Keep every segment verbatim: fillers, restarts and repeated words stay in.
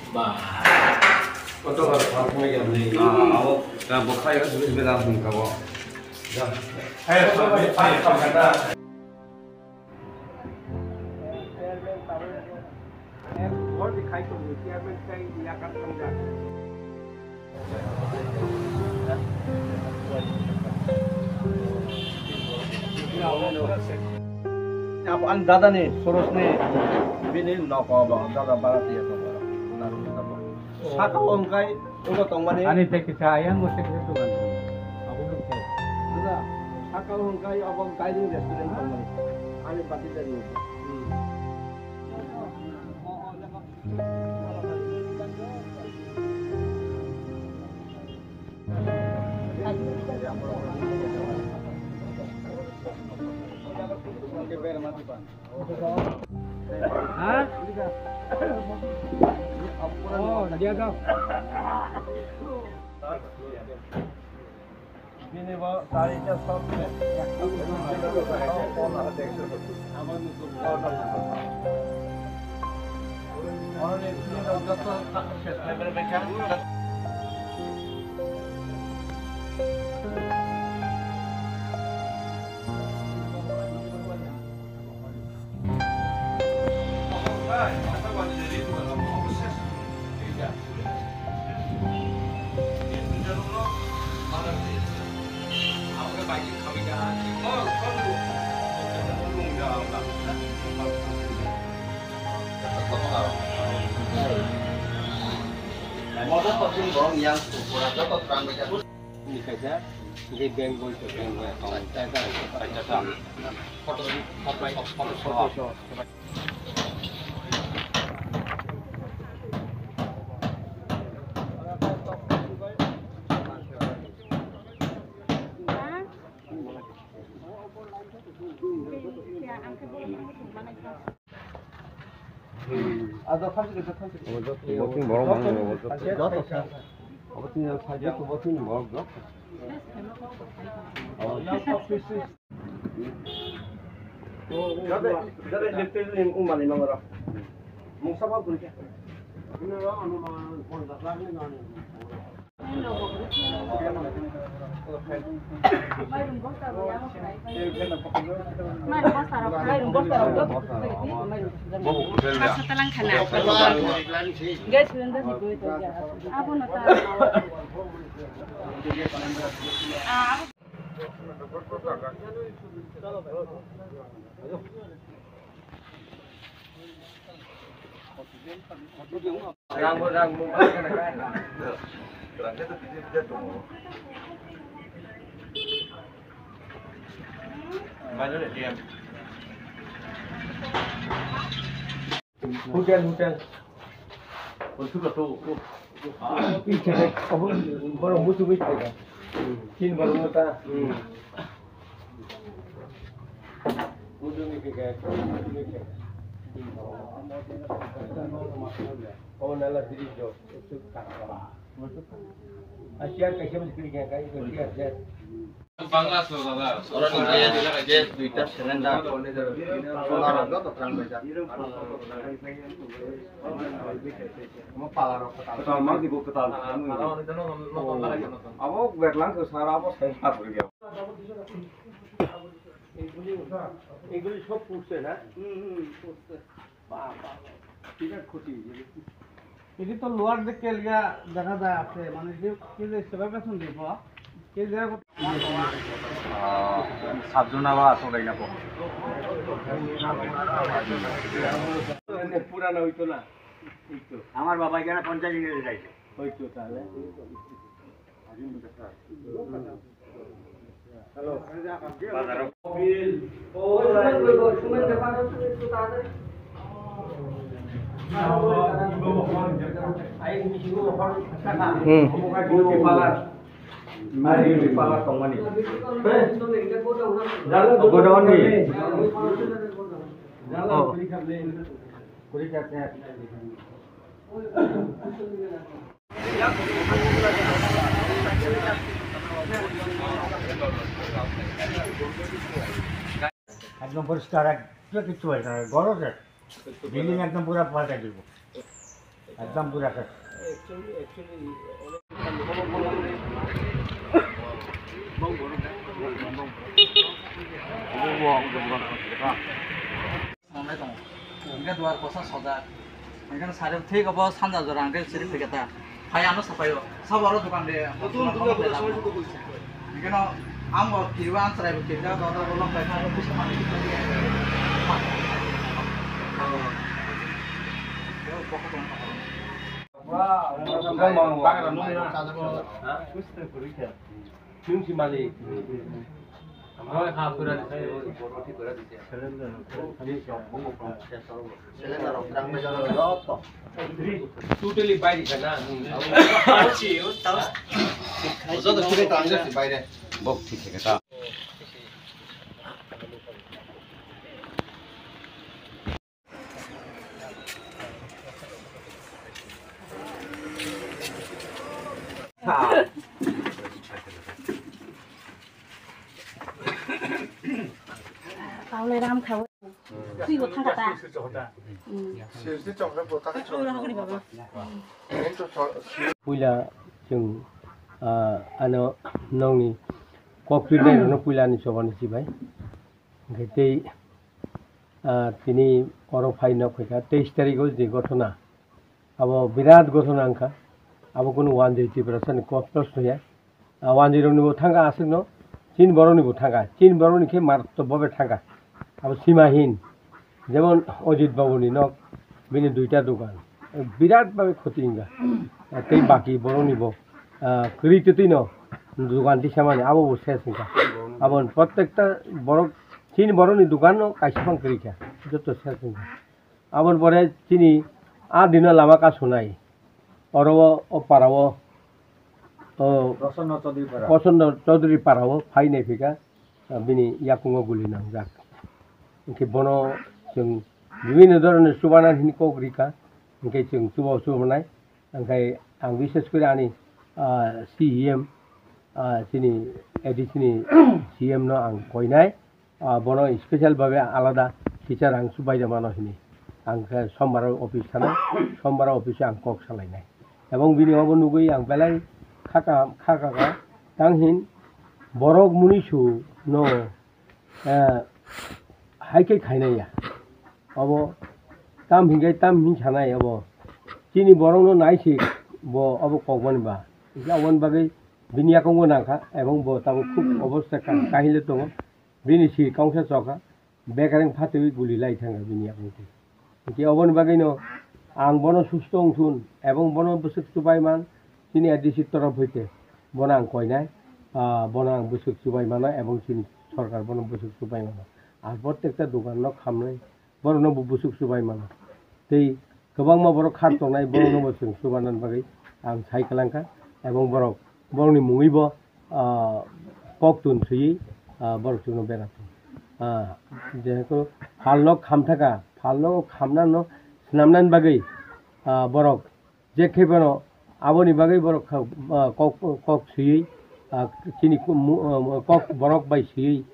Ba. Kotor bar bar koi ya ni. Ah, abo, ya, bo khai ka, sudah, sudah langsung ka, bo. Ya. Hai, hai, hai, hai. Abo ani dada ni, Soros ni, bini nogo bo, dada bara tiya tongo. Saka o hwnkhe, Obo tongmani. Ani tei kisa ayang bo tei kisa sugan. Abo khe. Dada, saka o hwnkhe obo dining restaurant tongmani. Ani bati dari. Hmm. Ha? Oh, dia tu. Bini bo charita sop se. Motor kosong borok yang pura joto terang baca. Ni kaisa, je bank boi to bank boi account. Photo, photo, photo, photo. Abo joto, bo tini borok mano, bo joto. Joto sa. Abo tini side o bo tini borok joto. Joto, joto electric ni wng mani nang oro. Mungsa ba bwrwi khe. Mairum bosta rok, mairum bosta rok. Gas cylinder ni bwrwi tong ya. Abo no ta. Hotel, hotel. Borok musu bai thaika. Tin borok no ta. Oh, nala diri jo. Asian kaisa mesti kiri kaya kai, kiri kaya. Bangla so dada. Oro ni je, je duita cylinder. Solar rok joto terang baijak. Omo pala rok kwtal. Kwtal ma di bo kwtal. Abo berlang ke sara abo sai ha puri gaya. এগুলি সব পুড়ছে না? হুম, হুম, পুড়ছে। বাবা, বিরাট ক্ষতি হয়ে গেল। এটা তো লোয়ার দিকে লিয়া দেখা যায় আছে, মানে যে, কে যে সেবা পেছন দিব, কে যে সাতজন আবার আসো গাই না। পুরানো হইতো না। এই তো। আমার বাবা এখানে পঞ্চাশ দিনে যাইছে। হইতো তাহলে। Hmm. Godown ni. Oh. একদম পরিষ্কার, একদম কিচ্ছু হয়েছে না, গরজ এক। বিল্ডিং একদম পুরা পাল্টে দিব, একদম পুরা শেষ। Hwnkhai duar kosa sojak. Hwnkhai sari thik obo sanja jora hwnkhai siri phikha ta. Phai ano sapaio. Sabo aro dokan de. Hwnkheno ang bo kiriwa ang chwrai bo kirja do do bolong pai kha office mani. Wow. Nwng si malik. Nwng ha pura di sayo. Totally bai di sana. Joto suri tang jasi bai de. Bok thik thik ta. Puila chwng, ah, ano nongni kok pirnai rokno puila ani chobani chibai. Hwnkhe tei, ah, tini oro phai nok phaikha teis tarikh o je gothona, abo birat gothona wngkha. Abo kunu Wanjwi Tiprasa ni kok proshno ya. Ah, Wanjwi rok ni bo thangkha aswk no, chini borok ni bo thangkha, chini borok ni khe marattok bobe thangkha. Abo simahin, jemon Ajit Babu ni nok, bini duita dogan, birat bhabe khoti wngkha. Ah, tei baki borok ni bo, ah, kwrwi twtwi no dogan tisamani, abo bo ses wngkha. Abo prottekta borok, chini borok ni dogan no kaisa phang kwrwi kha, joto ses wngkha. Aboni pore chini a dino lama kasunai. Oro o, o para o, o Prasanna Chaudhary para. Prasanna Chaudhary para o phai nai phika, ah, bini yakungo guli nangjak. Hwnkhe bono chwng bibinno dhoroner chubana hini kok rika. Hwnkhe chwng chuba chubanai. Hwnkhe ang bishes kori ani, ah, C E M, ah, chini A D C ni C E M no ang koinai. Ah, bono special bhabe alada kisa rang su baida mano hini. Ang khe sombar o office thanai, sombar o office o ang kok salainai. Ebong bini obo nugui ang belai khaka, khaka kha, tang hin borok munisu no, eh, hai khe khainai ya. Obo tam hingai tam hin sanai obo. Chini borok no naisik bo obo kokmani ba. Aboni bagwi bini yakungo nangkha, ebong bo tabuk khub obosta ka-, kahile tongo. Bini sir kongsa chokha, bekereng phatwi guli lai thangkha bini yakung twi. Hwnkhe oboni bagwino ang bono susto wngthun ebong bono bwswk chubai man, chini A D C torof hoite bono ang koinai, ah, bono ang bwswk chubai mano ebong chini sorkar bono bwswk chubai mano. Ang prottekta dogan no khamnai, borokno bo bwswk chubai mano. Tei kwbangma borok khar tongnai, borokno bo chwng chubanani bagwi ang sai kwlangkha, ebong borok borokni mungwi bo, ah, kok tun swiwi, ah, borok chwngno bera thung. Ah, jehetu phalno khamthaka, phalno khamnano swnamnani bagwi, ah, borok je khe bono aboni bagwi borok kha-, ah, kok, kok swiwi, ah, chini ku-, mu-, ah, kok borok bai swiwi,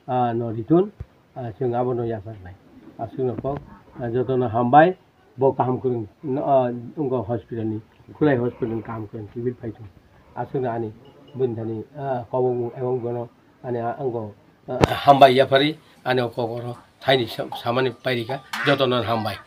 ah, no ritun, ah, chwng abono yachaknai. Aswkno kok, ah, jotono hambai. Bo kaham kwrwng, no, ah, wngkha hospital ni, Khulai hospital ni kaham kwrwng civil phai thung. Aswkno ani bwthani, ah, kobokmung ebong bono ani, ah, wngkha, ah, hambai yaphari ani o kok oro thaini sa-, samani pairika jotono hambai.